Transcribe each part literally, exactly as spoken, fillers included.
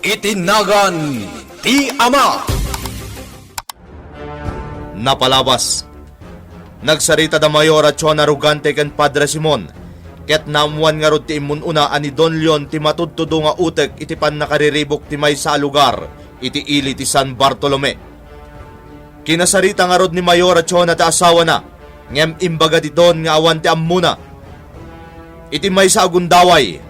Iti nagan ti Ama. Napalabas. Nagsarita da Mayor a Chona Rogante ken Padre Simon, ket naammoan ngarud ti immun-una a ni Don Leon ti matudtudo nga utek iti pannakariribuk ti maysa a lugar iti ili ti San Bartolome. Kinasarita ngarud ni Mayor a Chona ti asawana, ngem imbaga ti Don nga awan ti ammona. Iti maysa a gundaway,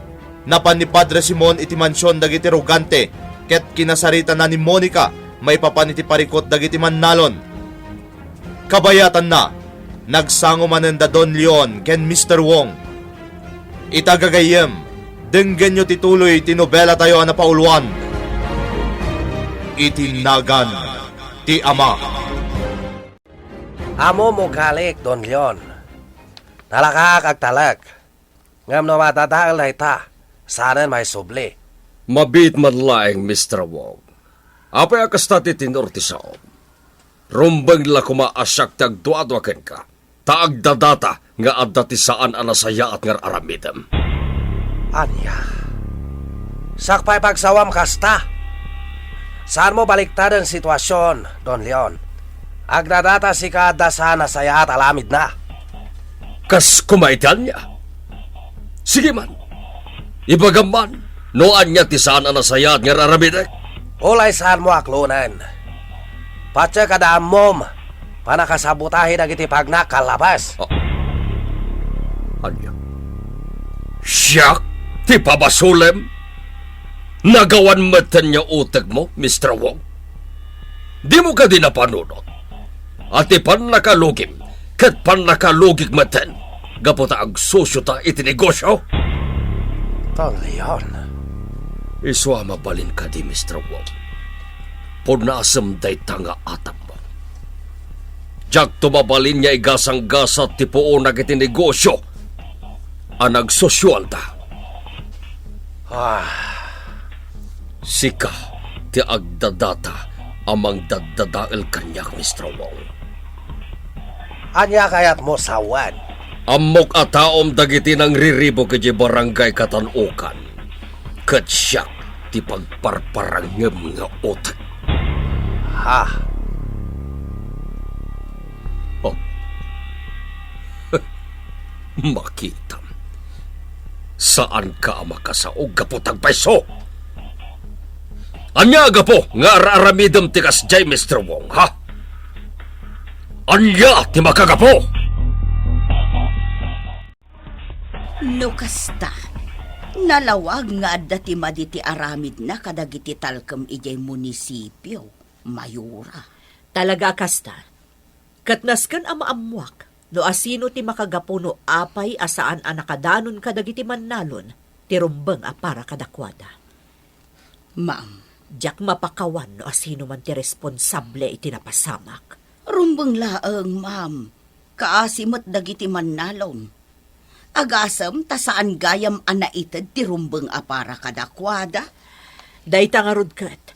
napan ni Padre Simon iti mansion dagiti Rogante, ket kinasaritana ni Monica maipapan iti parikut dagiti mannalon. Kabayatanna, nagsango manen da Don Leon ken Mister Wong. Ita gagayyem, denggenyo ti tuloy ti nobelatayo a napauluan, Iti Nagan ti Ama. Ammom, ugalik, Don Leon. Nalakaak agtalek. Ngem no madadael dayta, saanen maisubli. Mabiit man laeng, Mister Wong. Apay a kasta ti tenor ti saom? Rumbeng la koma a siak ti agduadua kenka, ta agdadata nga adda ti saan a nasayaat nga ar-aramidem. Ania? Sakbay pagsawam kasta? Saanmo baliktaden situasion, Don Leon. Agdadata sika adda saan a sayaat alamidna. Kas koma iti ania? Sige man. Ibagam man, no ania ti saan a nasayaat nga ar-aramidek. Ulay saanmo aklonen. Patiek a da ammom, pannakasabotahe dagiti pagnak kallabes. Ah. Ania? Siak ti pabasolem? Nagawan metten nga utekmo, Mister Wong? Dimo kadi napanunot a ti pannakalugim ket pannakalugik metten gapu ta agsosiota iti negosio? Don Leon. Isu a mabalin kadi, Mister Wong? Punasem dayta nga atapmo. Diakto mabalin nga igasanggasat ti puonak iti negosio a nagsosioanta. Ah. Sika ti agdadata a mangdaddadael kaniak, Mister Wong. Ania kayatmo sawen? Ammok a taom dagiti nangriribuk idiay Barangay Katanukan, ket siak ti pagparparangngem nga utek. Ha? Oh. Makitam. Saanka a makasao gapu ta agpayso. Ania a gapu nga ar-aramidem ti kasdiay, Mister Wong, ha? Ania ti makagapu? No kasta, nalawag nga adda ti madi ti aramidna kadagiti talkem idiay munisipio, Mayora. Talaga a kasta. Ket nasken a maammoak no asino ti makagapu no apay a saan a nakadanon kadagiti mannalon ti rumbeng a para kadakuada. Ma'am. Diak mapakawan no asino man ti responsable iti napasamak. Rumbeng laeng, ma'am. Kaasi met dagiti mannalon. Agasem ta saan gayam a naited ti rumbeng a para kadakuada. Dayta ngarud ket,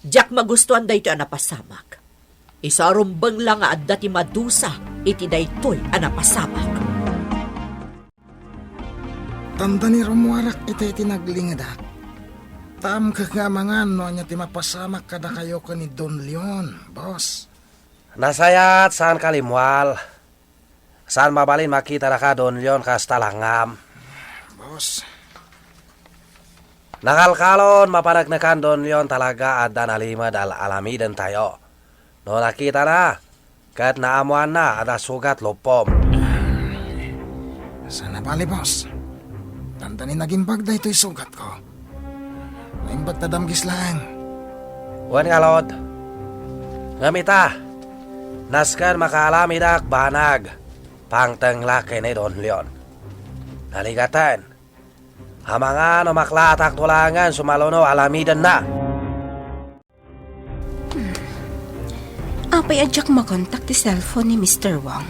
diak magustuan daytoy a napasamak. Isu a rumbeng la nga adda ti madusa iti daytoy a napasamak. Tanda ni rummuarak ita iti naglingedak. Taamkek nga amangan no ania ti mapasamak kadakayo ken ni Don Leon, boss. Nasayaat, saan kalimmual. Saan mabalin makitadaka, Don Leon, kasta langngam. Boss. Nakalkalon, mapaneknekan, Don Leon, talaga adda nalimed al-, alamidentayo. No nakitana, ket naammoanna a nasugat luppom. Saan a bale, boss. Tanda ni nagimbag daytoy sugatko. Naimbag ta damgis laeng. Wen ngarud. Ngem ita, nasken makaaramidak banag, pangteng la ken ni Don Leon. Naligaten. Amangan no maklaatakto laengen sumaluno alamidenna. Apay a diak makontak ti cellphone ni Mister Wong?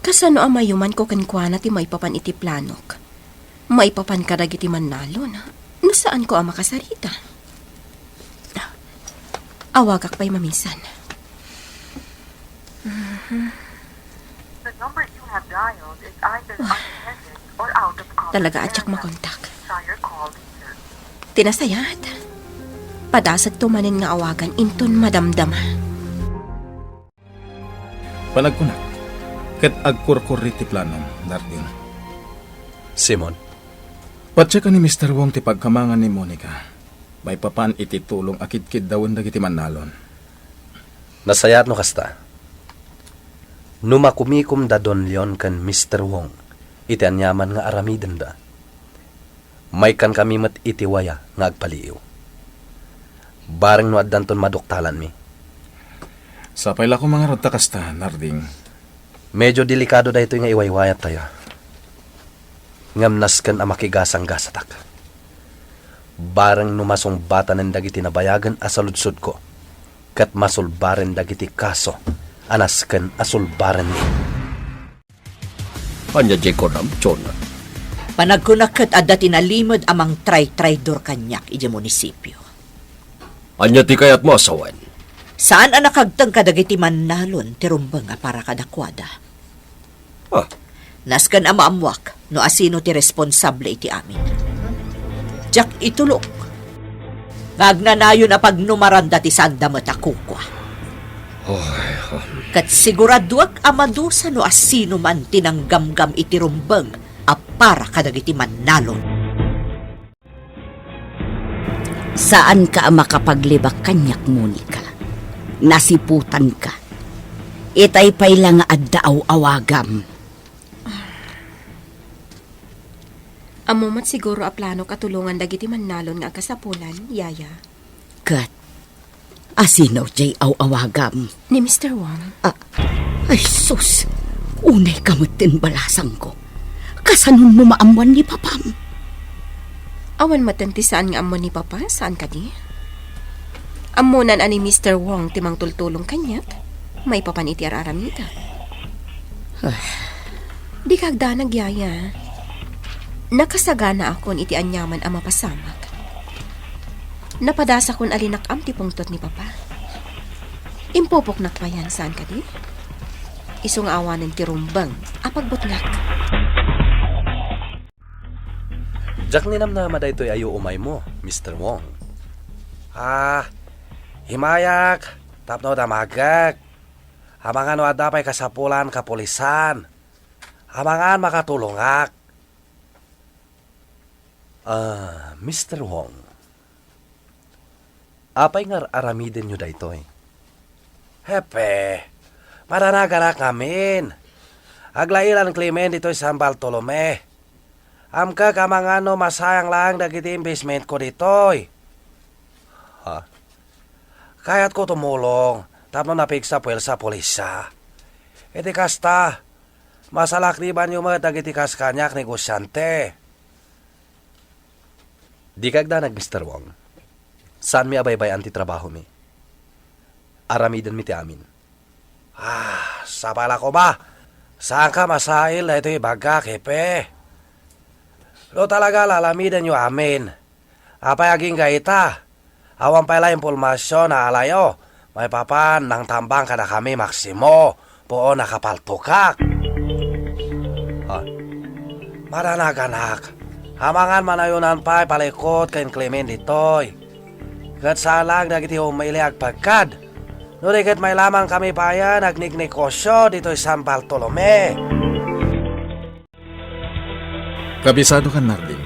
Kasano a mayumanko kenkuana ti maipapan iti planok? Maipapan kadagiti mannalon, no saanko a makasarita? Awagak pay mamisan. The number you have dialed is either unattended or out of coverage area. Talaga a diak makontak. Try your call later. Ti nasayaat, padasagto manen nga awagan inton madamdama. Panagkunak, ket agkurkurri ti planom, Narding. Simon? Patiek a ni Mister Wong ti pagkamangan ni Monica, maipapan iti tulong a kidkiddawen dagiti mannalon. Nasayaat no kasta. No makumikom da Don Leon ken Mister Wong iti aniaman nga aramidenda, maikkankami met iti waya nga agpaliiw. Bareng no addanton maduktalanmi. Sapay la koma ngarud ta kasta, Narding. Medyo delikado daytoy nga iwaywayattayo. Ngem nasken a makigasanggasatak. Bareng no masungbatanen dagiti nabayagen a saludsodko, ket masulbaren dagiti kaso a nasken a sulbarenmi. Ania diay kunam, Chona? Panagkunak ket adda ti nalimed a mangtraytraydor kaniak idiay munisipio. Ania ti kayatmo a sawen? Saan a nakagteng kadagiti mannalon ti rumbeng a para kadakuada. Ah. Nasken a maammuak no asino ti responsable iti amin. Diak itulok nga agnanayon a pagnumaranda ti saanda met a kukua. Ay, um. Ket siguraduak a madusa no asino man ti nanggamgam iti rumbeng a para kadagiti mannalon. Saanka a makapaglibak kaniak, Monica. Nasiputanka. Itay pay la nga adda aw-awagam. Ammo met siguro a planok a tulongan dagiti mannalon nga agkasapulan, Yaya. Ket asino diay aw-awagam? Ni Mister Wong. Ah, ay sus! Unay ka met ti balasangko. Kasanonmo maammuan ni papam? Awan met ti saan nga ammo ni papa, saan kadi? Ammonan a ni Mister Wong ti mangtultulong kaniak, maipapan iti ar-aramidek. Ah. Dika agdanag, Yaya. Nakasaganaakon iti aniaman a mapasamak. Napadasakon a linak-am ti pungtot ni Papa. Impupoknak payen, saan kadi? Isu nga awanen ti rumbeng a pagbutngak. Diak ninamnama daytoy a yuumaymo, Mister Wong. Ah, imayak tapno damagek. Amangan no adda pay kasapulan, kapulisan. Amangan makatulongak. Ah, Mister Wong, apay nga ar-aramidenyo daytoy? Hepe, madanaganak ngamin. Aglailan Clement ditoy San Bartolome. Amkek amangan no masayang laeng dagiti investmentko ditoy. Ha? Kayatko tumulong tapno napigsa puwersa a pulisya. Iti kasta, masalaknibanyo met dagiti kas kaniak negosyante. Dika agdanag, Mister Wong. Saanmi a baybay-an ti trabahomi. Aramidenmi ti amin. Ah, sapay la koma. Saanka masail daytoy ibagbagak, Hepe. No talaga a ar-aramidenyo amin, apay agingga ita? Awan pay la impormasion a alayo maipapan nangtambang kadakami, Maximo, puon a kapaltokak. Ah, madanaganak. Amangan manayonan pay palikut ken Clement ditoy. Ket saan laeng dagiti umili agpagkad. No di ket mailamangkami payen agnegnegosio ditoy San Bartolome. Kabisadokan, Narding.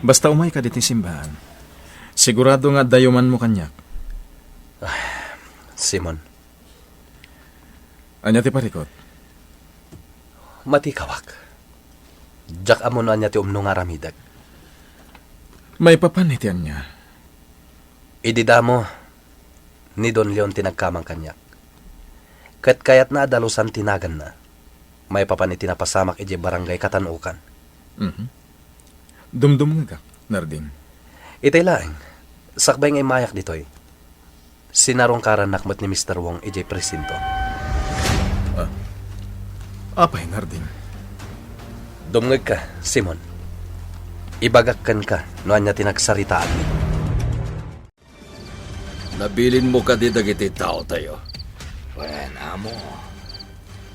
Basta umayka ditoy simbahan, sigurado nga adda yumanmo kaniak. Ah, Simon. Ania ti parikut? Matikawak. Diak ammo no ania ti umno nga aramidek. Maipapan iti ania? Idi damo, ni Don Leon ti nagkamang kaniak. Ket kayatna a dalusan ti naganna, maipapan iti napasamak idiay Barangay Katanukan. Mhm. Dumdumngegak, Narding. Itay laeng, sakbay nga immayak ditoy, sinarungkarannak met ni Mister Wong idiay presinto. Ah, apay, Narding? Dumngegka, Simon. Ibagak kenka no ania ti nagsaritaanmi. Nabilinmo kadi dagiti taotayo? Wen, amo.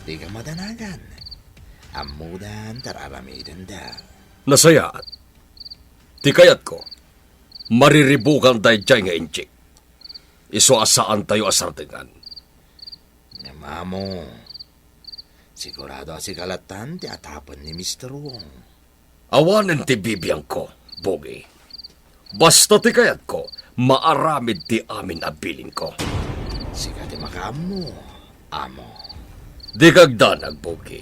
Dika madanagan. Ammodan ti ar-aramidenda. Nasayaat. Ti kayatko, Mariribukan daydiay nga inchik. Isu a saantayo a sardengan. Ngem, Amo, sigurado a sika lattan ti atapen ni Mister Wong. Awanen ti bibiangko, Bogi. Basta ti kayatko, maaramid ti amin a bilinko. Sika ti makaammo, Amo. Dika agdanag, Bogi.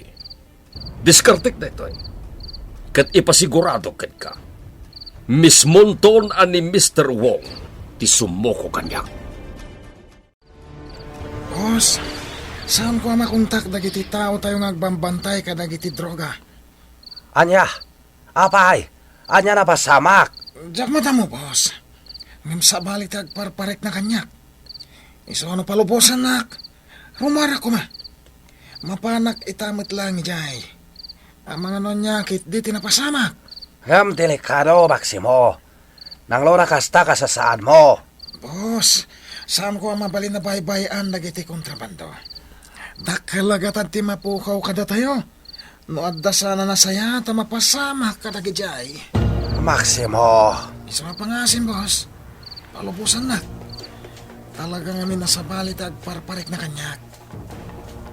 Diskartek daytoy. Ket ipasiguradok kenka. Mismonton a ni Mister Wong ti sumuko kaniak. Boss, saanko a makontak dagiti taotayo nga agbambantay kadagiti droga. Ania? Apay, ania napasamak? Diak madammo, boss. Ngem sabali ti agparparikna kaniak. Isu no palubosannak, rumarak koma. Mapanak ita met laeng idiay. Amangan no ania ketdi ti napasamak. Ngem delikado, Maximo. Nanglora kasta kas saanmo. Boss, saanko a mabalin a baybay-an dagiti kontrabando. Dakkel a gatad ti mapukaw kadatayo. No adda saan a nasayaat a mapasamak kadagidiay. Maximo. Isu a pangasim, boss. Palubosannak. Talaga ngamin a sabali ti agparparikna kaniak.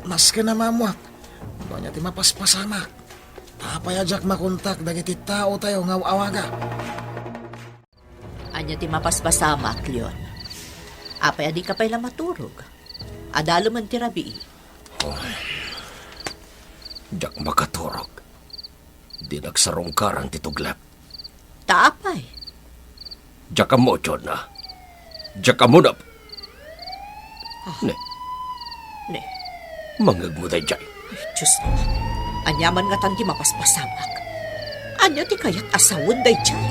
Nasken a maammoak no ania ti mapaspasamak. Apay a diak makontak dagiti taotayo nga aw-awaga? Ania ti mapaspasamak, Leon? Apay a dika pay la maturog? Adalemen ti rabii. Oy, diak makaturog. Dinak sarungkaran ti tuglep. Ta apay? Diak ammo, Jonna. Diak ammo na. Ah. Ne. Ne. Mangngegmo daydiay. Ay, Dios ko. Ania man ngatan ti mapaspasamak? Ania ti kayat a sawen daydiay?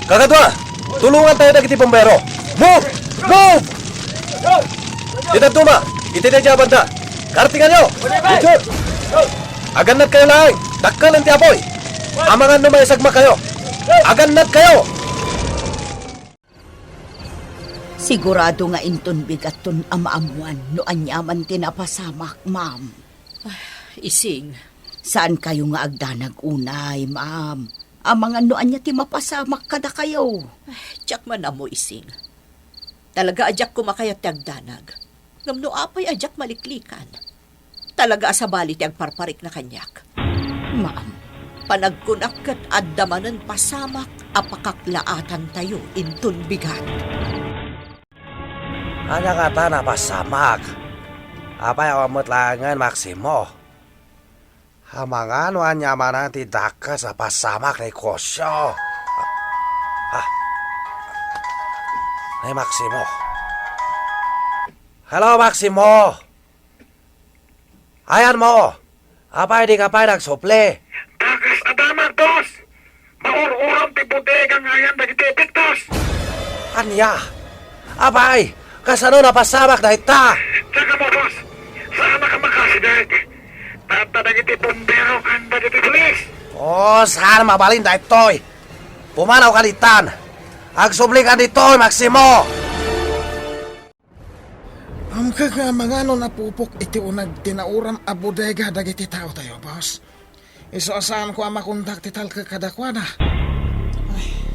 Kakadua, tulongantayo dagiti bumbero. Move! Move! Iti dadduma, iti daydiay a banda. Kartinganyo! Agannadkayo laeng, dakkel ti apuy. Amangan no maisagmakayo. Agannadkayo! Sigurado nga inton bigatton a maammoan no aniaman ti napasamak, ma'am. Ah, Ising. Saankayo nga agdanag unay, ma'am? Amangan no ania ti mapasamak kadakayo. Ah, diak man ammo, Ising. Talaga a diak koma kayat ti agdanag. Ngem no apay a diak maliklikan? Talaga a sabali ti agparparikna kaniak. Ma'am. Panagkunak ket adda manen pasamak a pakaklaatantayo inton bigat. Ania ngata napasamak? Apay awan met laengen, Maximo? Amangan no ania manen ti dakes a pasamak ni Kosyo? Ah. Ni Maximo. Hello, Maximo! Ayanmo! Apay dika pay nagsupli? Dakes a damag, boss! Maur-uram ti bodega nga ayan dagiti epektos! Ania? Apay, kasano napasamak dayta? Diak ammo, boss. Saanak a makasideg. Ta adda dagiti bumbero ken dagiti pulis. Oh, saan mabalin daytoy? Pumanawka ditan. Agsublikan ditoy, Maximo! Amkek nga amangan no napupok iti uneg ti nauram a bodega dagiti taotayo, boss. Isu a saanko a makontak ti talkek kadakuada.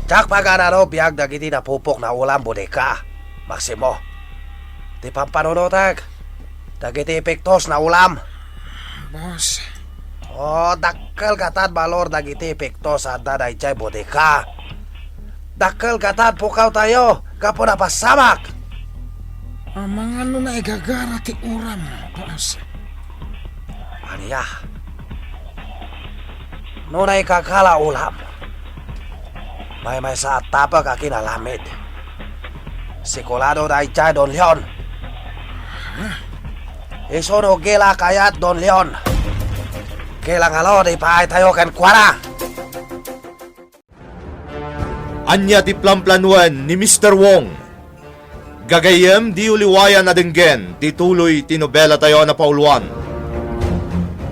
Diak paganano biag dagiti napupok nga ulam bodega, Maximo. Ti pampanunotek, dagiti epektos nga ulam. Boss. Oh, dakkel gatad balor dagiti epektos a adda daydiay bodega. Dakkel gatad pukawtayo gapu napasamak. Amangan no naigagara ti uram, boss. Ania? No naigagara ulam, maymaysa a tapek a kinalamid. Sigurado daydiay, Don Leon. Huh? Isu no gila kayat, Don Leon. Gila nga lodi paay tayo kenkuana. Ania ti planplanuan ni Mister Wong? Gagayyem, diyo liwayan a denggen ti tuloy ti nobela tayo a napauluan,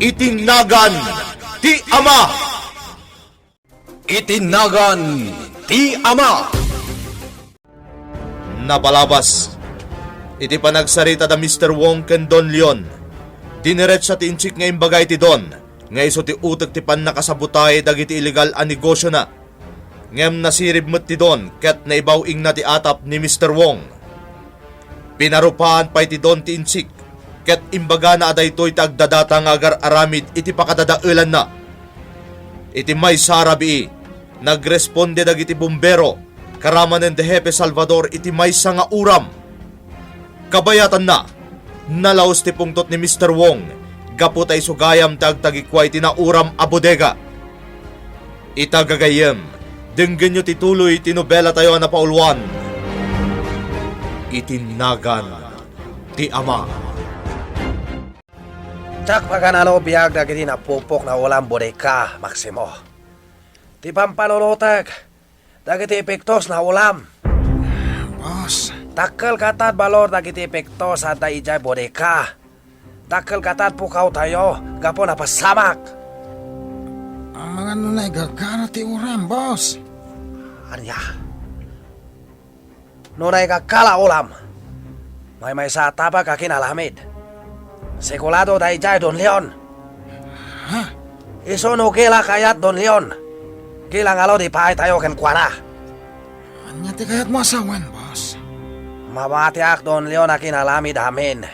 Iti Nagan ti Ama. Iti Nagan ti Ama. Napalabas, iti panagsarita da Mister Wong ken Don Leon, diniretsa ti inchik nga imbaga iti Don. nga isu ti utek ti pannakasabutay dagiti illegal a negosiona. Ngem nasirib met ti don ket naibaw-ingna ti atap ni Mister Wong. Pinarupaan pay ti don ti insik, ket imbagana a daytoy ti agdadata nga agar-aramid iti pakadadaelanna. Iti maysa a rabii, nagresponde dagiti bumbero, karamanen da Hepe Salvador iti maysa nga uram. Kabayatanna, nalaus ti pungtot ni Mister Wong gapu ta isu gayam ti agtagikua iti nauram a bodega. Ita gagayyem, denggenyo ti tuloy ti nobelatayo a napauluan, Iti Nagan ti Ama. Diak paganano biag dagiti napupok nga ulam, Bodega Maximo. Ti pampanunotek dagiti epektos nga ulam. Boss. Dakkel ket adda balor dagiti epektos a adda idiay bodega. Dakkel ket adda pukawtayo gapu napasamak. Amangan no naigagara ti uram, boss. Ania? No naigagara ulam, maymaysa a tabak a kinalamid. Sigurado daydiay, Don Leon. Ha? Isu no kila kayat, Don Leon, kila ngarud ipaaytayo kenkuana. Ania ti kayatmo a sawen, boss? Mamatiak, Don Leon, a kinalamid amin.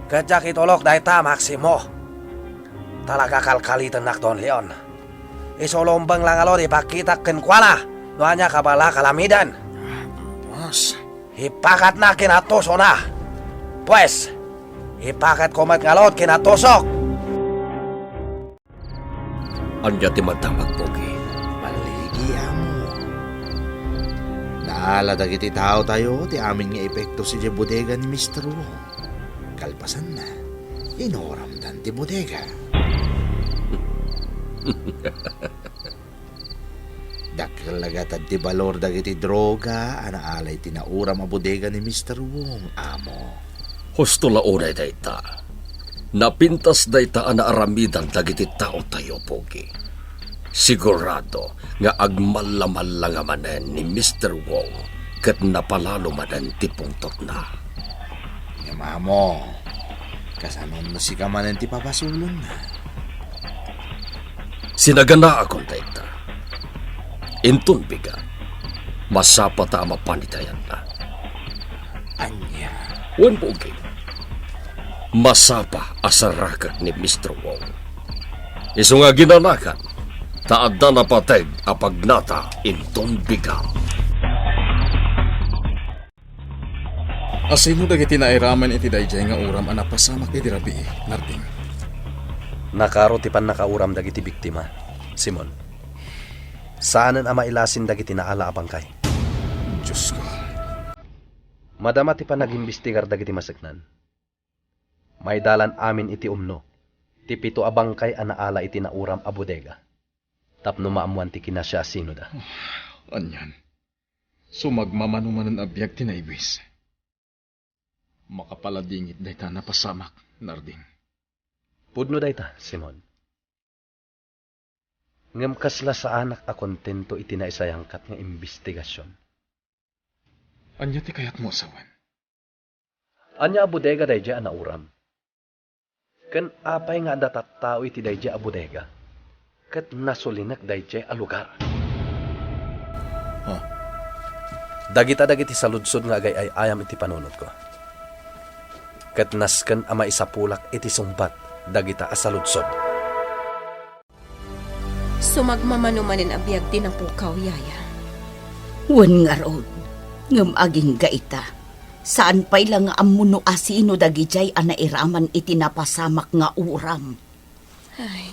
Ket diak itulok dayta, Maximo. Talaga kalkalitennak, Don Leon. Isu lumbeng la ngarud ipakitak kenkuana no ania kabala kalamiden. Boss. Ipakatna kinatosona. Pues, ipakatko met ngarud kinatosok. Ania ti madamag, Pogi? Maligi, amo. Naala dagiti taotayo ti amin nga epektos idiay bodega ni Mister Wong. Kalpasanna, inuramdan ti bodega. Dakkel la gatta ti balor dagiti droga a naala iti nauram a bodega ni Mister Wong, amo. Husto la unay dayta. Napintas dayta a naaramidan dagiti taotayo, Pogi. Sigurado nga agmallamallanga manen ni Mister Wong ket napalalo manen ti pungtotna. Ngem amo, kasano no sika manen ti pabasolonna? Sinaganaakon dayta. Inton bigat, masapa ta a mapan iti ayanna. Ania? Wen, Pogi. Masapa a sarakek ni Mister Wong. Isu nga aginanakan, ta adda napateg a pagnata inton bigat. Asino dagiti nairaman iti daydiay nga uram a napasamak idi rabii, Narding? Nakaro ti pannakauram dagiti biktima, Simon. Saanen a mailasin dagiti naala a bangkay. Diosko. Madama ti panagimbestigar dagiti maseknan. Maidalan amin iti umno ti pito a bangkay a naala iti nauram a bodega tapno maammoan ti kinasiasinoda. Anian? Sumagmamano manen a biag ti naiwis. Makapaladingit dayta a napasamak, Narding. Pudno dayta, Simon. Ngem kasla saanak a kontento iti naisayangkat nga imbestigasion. Ania ti kayatmo a sawen? Ania a bodega daydiay a nauram? Ken apay nga adda tattao iti daydiay a bodega ket nasulinek daydiay a lugar? Ha? Dagita dagiti saludsod nga agay-ay-ayam iti panunotko. Ket nasken a maisapulak iti sungbat dagita a saludsod. Sumagmamano manen a biag ti napukaw, Yaya. Wen ngarud, ngem agingga ita, saan pay la nga ammo no asino dagidiay a nairaman iti napasamak nga uram. Ay.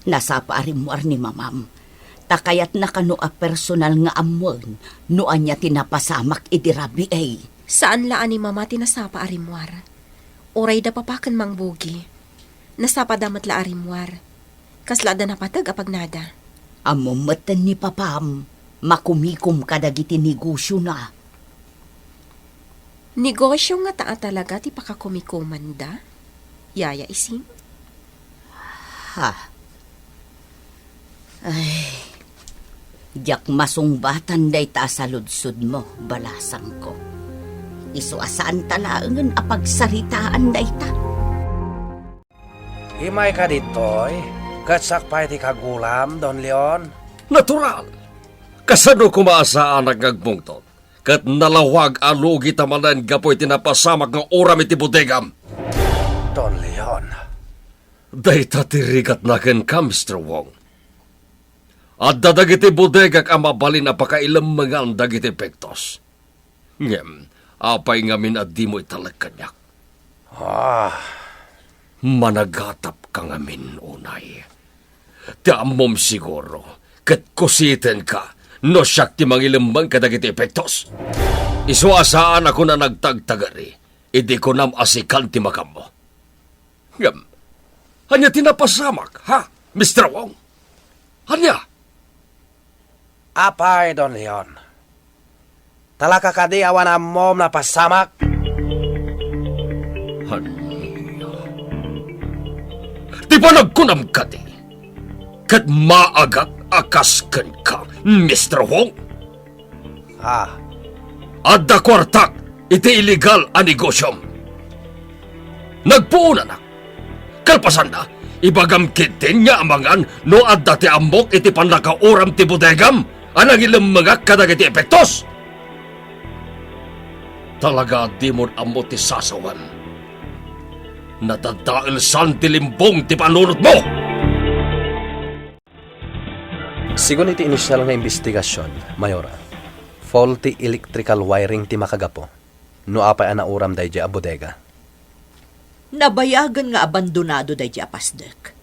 Nasapa a rimmuar ni Mamam, ta kayatna kano a personal nga ammoen no ania ti napasamak idi rabii. Saan la a ni Mama ti nasapa a rimmuar. Uray da Papa ken Mang Bogi. Nasapada met la a rimmuar. Kasla adda napateg a pagnada. Ammom metten ni Papam, makumikom kadagiti negosiona. Negosio ngata a talaga ti pakakumikomanda, Yaya Ising? Ha? Ay, diak masungbatan dayta a saludsodmo, balasangko. Isu a saanta laengen a pagsaritaan dayta. Imayka ditoy, ket sakpay ti kagulam, Don Leon? Natural! Kasano koma a saanak nga agpungtot? Ket nalawag a lugita manen gapu iti napasamak nga uram iti bodegam. Don Leon. Dayta ti rigatna kenka, Mister Wong. Adda dagiti bodegak a mabalin a pakailemmengan dagiti epektos. Ngem, apay ngamin a dimo italek kaniak? Ah. Managatapka ngamin unay. Ti ammom siguro, ket kusitenka no siak ti mangilemmeng kadagiti epektos. Isu a saan a kuna nagtagtagari, idi kunam a sikan ti makammo. Ngem, ania ti napasamak, ha, Mister Wong? Ania? Apay, Don Leon. Talaka kadi awan ammom napasamak? Ania? Ti panagkunam kadi, ket maagak a kas kenka, Mister Wong? Ah. Adda kuartak iti illegal a negosiom. Nagpuonanak. Kalpasanna, ibagam ketdin nga amangan no adda ti ammok iti pannakauram ti bodegam a nangilemmengak kadagiti epektos. Talaga a dimon ammo ti sasawem. Nadadaelsan ti limbong ti panunotmo! Sigun iti inisial nga imbestigasion, Mayora, faulty electrical wiring ti makagapu no apay a nauram daydiay a bodega. Nabayagen nga abandonado daydiay a pasdek.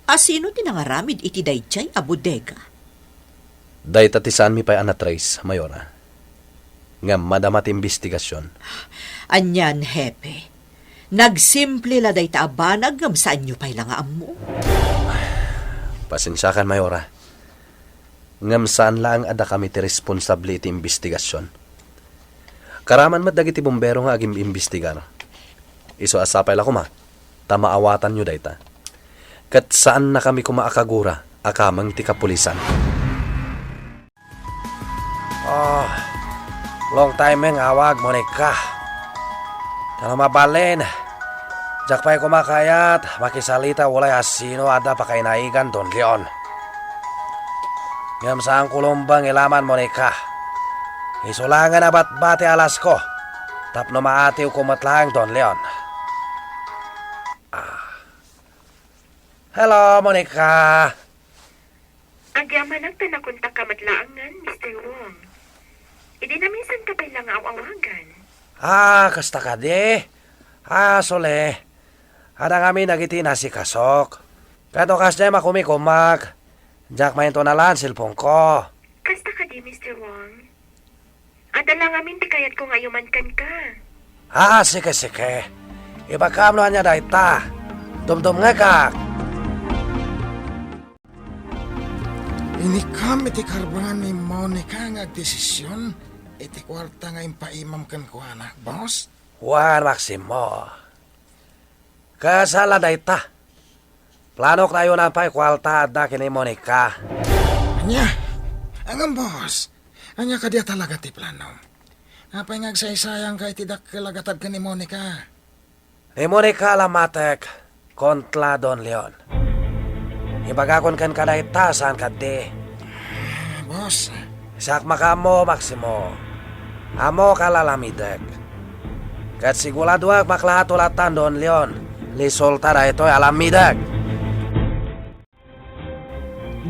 A sino ti nangaramid iti daydiay a bodega? Dayta ti saanmi pay a na-trace, Mayora. Ngem madama ti imbestigasion. Anian, Hepe? Nagsimple la dayta a banag ngem saanyo pay la nga ammo? Pasensiakan, Mayora. Ngem saan laeng a dakami ti responsable iti imbestigasion. Karaman met dagiti bumbero nga agim-imbestigar. Isu a sapay la koma ta maawatanyo dayta. Ket saannakami koma a kagura a kameng ti kapulisan. Oh, long time nga awag, Monica. Ta no mabalin, diak pay koma kayat makisalita ulay a sino adda pakainaigan, Don Leon. Ngem saanko lumbeng ilaman, Monica. Isu laengen a batbati a alasko tapno maatiwko met laeng, Don Leon. Ah. Hello, Monica. Agyamanak ta nakontakka met laengen, Mister Wong. Idi namisanka pay la nga aw-awagan. Ah, kasta kadi? Ah, suli. Adda ngamin dagiti nasikasok. Ket no kasdiay makumikumak, diak maintonalan cellphone-ko. Kasta kadi, Mister Wong? Adda la ngamin ti kayatko nga ayuman kenka. Ah, sige, sige. Ibagam no ania dayta. Dumdumngekak. Inikam iti karbangan ni Monica nga agdesision iti kuarta nga impaimam kenkuana, boss? Wen, Maximo. Kasla dayta. Planok nga ayunan pay kuarta adda ken ni Monica. Ania? Ngem, boss, ania kadi a talaga ti planom? Apay nga agsaysayangka iti dakkel a gatad ken ni Monica? Ni Monica a lammatek, kontra Don Leon. Ibagakon kenka dayta, saan kadi? Boss. Siak makaammo, Maximo. Ammok a lalamidek. Ket siguradoek maklaat latta, Don Leon. Lisulta daytoy a lamidek.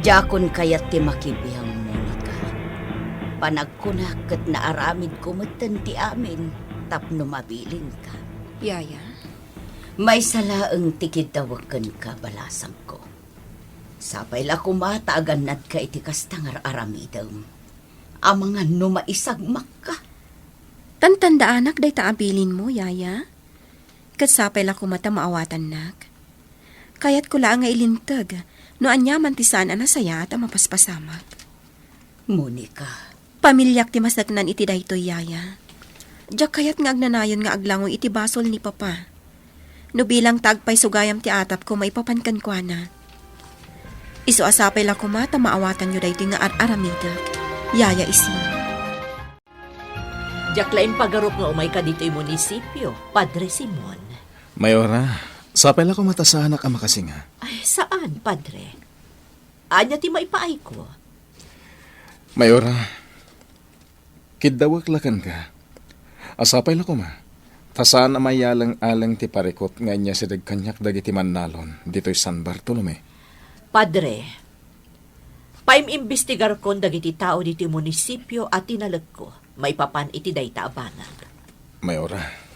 Diakon kayat ti makibiang, Monica. Panagkunak ket naaramidko metten ti amin tapno mabilinka. Yaya? Maysa laeng ti kiddawek kenka, balasangko. Sapay la koma ta agannadka iti kasta nga ar-aramidem. Amangan no maisagmakka. Tantandaanak dayta a bilinmo, Yaya. Ket sapay la koma ta maawatannak. Kayatko laeng nga ilinteg no aniaman ti saan a nasayaat a mapaspasamak. Monica. Pamiliak ti maseknan iti daytoy, Yaya. Diak kayat nga agnanayon nga aglangoy iti basol ni Papa. No bilang ta agpaysugayam ti atapko maipapan kenkuana. Isu a sapay la koma ta maawatanyo daytoy nga ar-aramidek, Yaya Isin. Diak la impagarup nga umayka ditoy munisipio, Padre Simon. Mayora, Sapay la koma ta saanak a makasinga. Ay, saan, Padre? Ania ti maipaayko? Mayora, kiddawek la kenka. A sapay la koma, ta saan a mayaleng-aleng ti parikut nga inyasideg kaniak dagiti mannalon ditoy San Bartolome. Padre, paim-imbestigarkon dagiti tao ditoy munisipio a tinalekko maipapan iti dayta a banag. Mayora.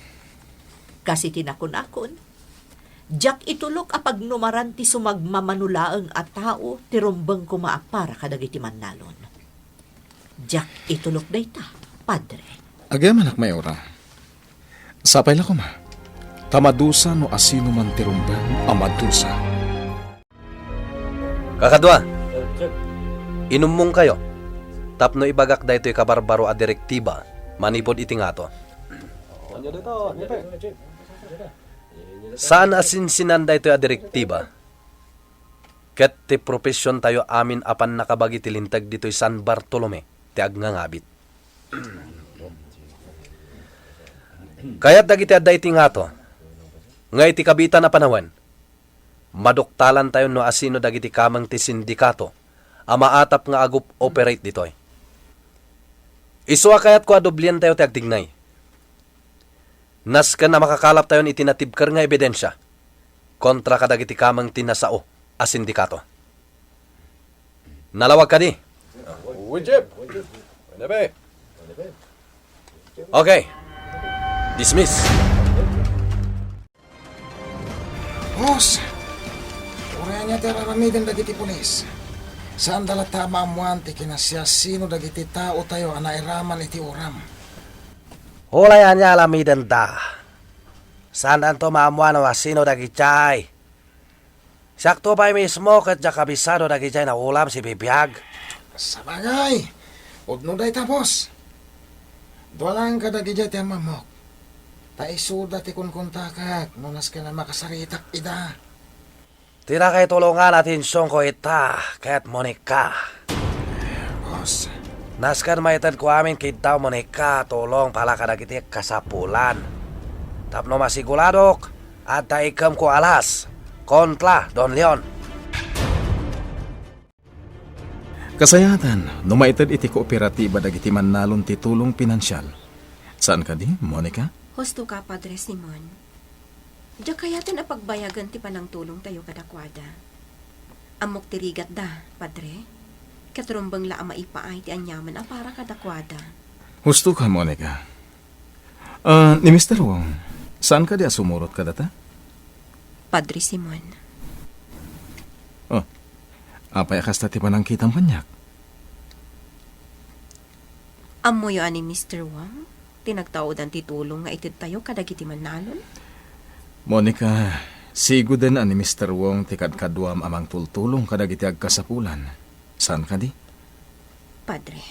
Kas iti nakunakon, diak itulok a pagnumaran ti sumagmamano laeng a tao ti rumbeng koma a para kadagiti mannalon. Diak itulok dayta, Padre. Agyamanak, Mayora. Sapay la koma, ta madusa no asinoman ti rumbeng a madusa. Kakadua, inummongkayo tapno ibagak daytoy kabarbaro a direktiba manipud iti ngato. Saan a sinsinan daytoy a direktiba, ket ti profesiontayo amin a pannakabagi ti linteg ditoy San Bartolome ti agngangabit. Kayat dagiti adda iti ngato nga iti kabiitan a panawen, maduktalantayo no asino dagiti kameng ti sindikato a maatap nga agup-operate ditoy. Isu a kayatko a dublientayo ti agtignay. Nasken a makakalaptayon iti natibker nga ebidensia kontra kadagiti kameng ti nasao a sindikato. Nalawag kadi? Wijib! Okay. Dismiss. Boss, uray ania ti ar-aramiden dagiti pulis? Saanda latta a maammoan ti kinasiasino dagiti taotayo a nairaman iti uram. Uray ania aramidenda, saandanto maammoan no asino dagidiay. Siakto pay mismo ket diak kabisado dagidiay naulam sibibiag. Sabagay, pudno dayta, boss. Dua laeng kadagidiay ti ammoak. Ta isuda ti kunkuntakak no nasken a makasaritak ida. Ti nakaitulongan a atensionko ita ket Monica. Boss. Nasken maitedko amin kiddaw, Monica, a tulong para kadagiti kasapulan. Tapno masiguradok, adda ikkemko alas kontra Don Leon. Kasayaatan, no maited iti kooperatiba dagiti mannalon ti tulong pinansial. Saan kadi, Monica? Husto ka, Padre Simon. Diak kayaten a pagbayagen ti panangtulongtayo kadakuada. Ammok ti rigatda, Padre. Ket rumbeng la a maipaay ti aniaman a para kadakuada. Husto ka, Monica. Ah, ni Mister Wong, saan kadi a sumurot kadata? Padre Simon. Oh, apay a kasta ti panangkitam kaniak? Ammoyo a ni Mister Wong ti nagtaudan ti tulong nga itedtayo kadagiti mannalon? Monica, siguden a ni Mister Wong ti kadkaduam a mangtultulong kadagiti agkasapulan. Saan kadi? Padre.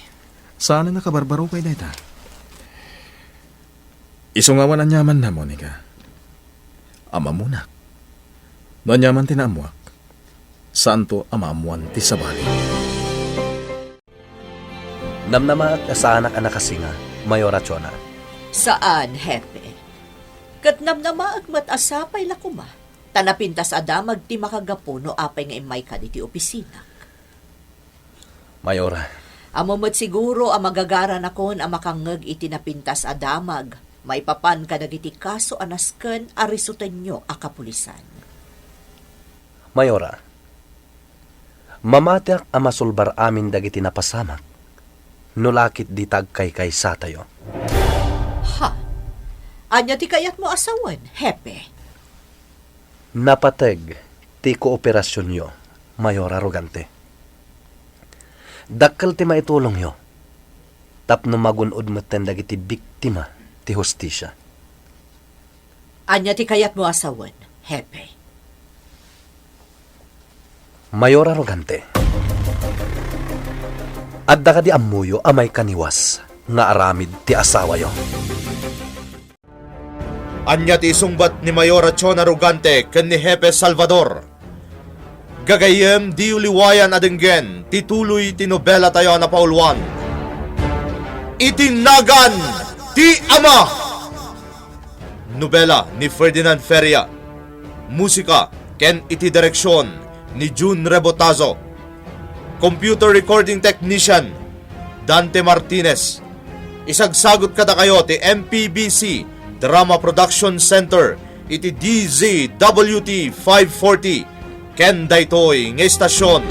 Saan a nakabarbaro pay dayta? Isu nga awan aniamanna, Monica. Ammonak. No aniaman ti naammoak, saanto a maammoan ti sabali. Namnamaek a saanak a nakasinga, Mayora Chona. Saan, Hepe. Ket namnamaek met a sapay la koma, ta napintas a damag ti makagapu no apay nga immayka ditoy opisinak. Mayora. Ammo met siguro a magagaranakon a makangngeg iti napintas a damag maipapan kadagiti kaso a nasken a risutenyo a kapulisan. Mayora, mamatiak a masulbar amin dagiti napasamak, no la ketdi ta agkaykaysatayo. Ha? Ania ti kayatmo a sawen, Hepe? Napateg ti kooperasionyo, Mayor Arrogante. Dakkel ti maitulongyo tapno magun-od metten dagiti biktima ti hustisia. Ania ti kayatmo a sawen, Hepe? Mayor Arrogante, adda kadi ammoyo a maikaniwas nga aramid ti asawayo? Ania ti isungbat ni Mayor Chona Arrogante ken ni Hepe Salvador? Gagayyem, diyo liwayan a denggen ti tuloy ti nobelatayo a napauluan, Iti Nagan ti Ama. Nobela ni Ferdinand Feria. Musika ken iti direksion ni Jun Rebotazo. Computer Recording Technician, Dante Martinez. Isagsagot kadakayo ti M P B C Drama Production Center iti D Z W T five forty. Ken daytoy nga istasyon,